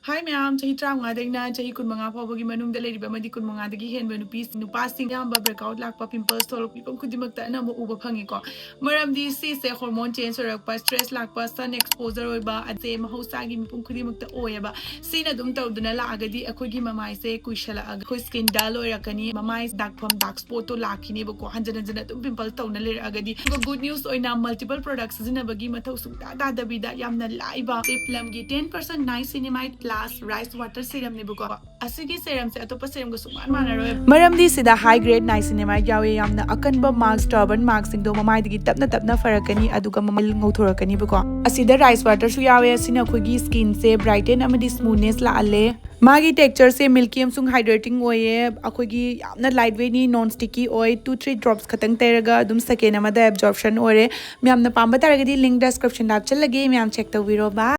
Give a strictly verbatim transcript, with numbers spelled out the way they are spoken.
ꯍꯥꯏ ꯃꯌꯥꯝ, ꯆꯍꯤ ꯇꯔꯥꯃꯉꯥꯗꯩꯅ ꯆꯍꯤ ꯀꯨꯟꯃꯉꯥ ꯐꯥꯎꯕꯒꯤ ꯃꯅꯨꯡꯗ ꯂꯩꯔꯤꯕ ꯑꯃꯗꯤ ꯀꯨꯟꯃꯉꯥꯗꯒꯤ ꯍꯦꯟꯕ ꯅꯨꯄꯤꯁꯤꯡ, ꯅꯨꯄꯥꯁꯤꯡ ꯑꯌꯥꯝꯕ breakout ꯂꯥꯛꯄ, pimples ꯊꯣꯛꯂꯛꯄ, ꯃꯤꯄꯨꯝ ꯈꯨꯗꯤꯡꯃꯛꯇ ꯑꯅꯝꯕ ꯎꯕ ꯐꯪꯉꯤꯀꯣ꯫ ꯃꯔꯝꯗꯤ ꯁꯤꯁꯦ hormone change ꯑꯣꯏꯔꯛꯄ, stress ꯂꯥꯛꯄ, sun exposure ꯑꯣꯏꯕ ꯑꯁꯦ ꯃꯍꯧꯁꯥꯒꯤ ꯃꯤꯄꯨꯝ ꯈꯨꯗꯤꯡꯃꯛꯇ ꯑꯣꯏꯌꯦꯕ꯫ ꯁꯤꯅ ꯑꯗꯨꯝ ꯇꯧꯗꯨꯅ ꯂꯥꯛꯑꯒꯗꯤ ꯑꯩꯈꯣꯏꯒꯤ ꯃꯃꯥꯏꯁꯦ ꯀꯨꯏꯁꯜꯂꯛꯑꯒ ꯑꯩꯈꯣꯏ skin dull ꯑꯣꯏꯔꯛꯀꯅꯤ, ꯃꯃꯥꯏ ꯗꯥꯛꯐꯝ, dark spotꯇꯣ ꯂꯥꯛꯈꯤꯅꯦꯕꯀꯣ, ꯍꯟꯖꯤꯟ ꯍꯟꯖꯤꯟ ꯑꯗꯨꯝ pimple ꯇꯧꯅ ꯂꯩꯔꯛꯑꯒꯗꯤ꯫ ꯑꯗꯨꯒ good news ꯑꯣꯏꯅ multiple product ꯁꯤꯖꯤꯟꯅꯕꯒꯤ ꯃꯊꯧ ꯁꯨꯡꯇꯥ ꯇꯥꯗꯕꯤꯗ ꯌꯥꯝꯅ ꯂꯥꯏꯕ ꯁꯦ Plumꯒꯤ ten percent niacinamide plus rice water serumꯅꯦꯕꯀꯣ꯫ ꯑꯁꯤꯒꯤ serumꯁꯦ ꯑꯇꯣꯞꯄ serumꯒ ꯁꯨꯡꯃꯥꯟ ꯃꯥꯟꯅꯔꯣꯏ꯫ ꯃꯔꯝꯗꯤ ꯁꯤꯗ high grade niacinamide ꯌꯥꯎꯋꯦ, ꯌꯥꯝꯅ ꯑꯀꯟꯕ marks, stubborn markꯁꯤꯡꯗꯣ ꯃꯃꯥꯏꯗꯒꯤ ꯇꯞꯅ ꯇꯞꯅ ꯐꯔꯛꯀꯅꯤ, ꯑꯗꯨꯒ ꯃꯃꯥꯏ ꯉꯧꯊꯣꯔꯛꯀꯅꯤꯕꯀꯣ꯫ ꯑꯁꯤꯗ rice waterꯁꯨ ꯌꯥꯎꯋꯦ, ꯑꯁꯤꯅ ꯑꯩꯈꯣꯏꯒꯤ skinꯁꯦ brighten ꯑꯃꯗꯤ smoothness ꯂꯥꯛꯍꯜꯂꯦ꯫ ꯃꯥꯒꯤ textureꯁꯦ milky ꯑꯃꯁꯨꯡ hydrating ꯑꯣꯏꯌꯦ꯫ ꯑꯩꯈꯣꯏꯒꯤ ꯌꯥꯝꯅ light weightꯅꯤ, non sticky ꯑꯣꯏ, two three drops ꯈꯛꯇꯪ ꯇꯩꯔꯒ ꯑꯗꯨꯝ second ꯑꯃꯗ absorption ꯑꯣꯏꯔꯦ꯫ ꯃꯌꯥꯝꯅ ꯄꯥꯝꯕ ꯇꯥꯔꯒꯗꯤ link descriptionꯗ ꯍꯥꯞꯆꯜꯂꯒꯦ, ꯃꯌꯥꯝ check ꯇꯧꯕꯤꯔꯣ꯫ Bye꯫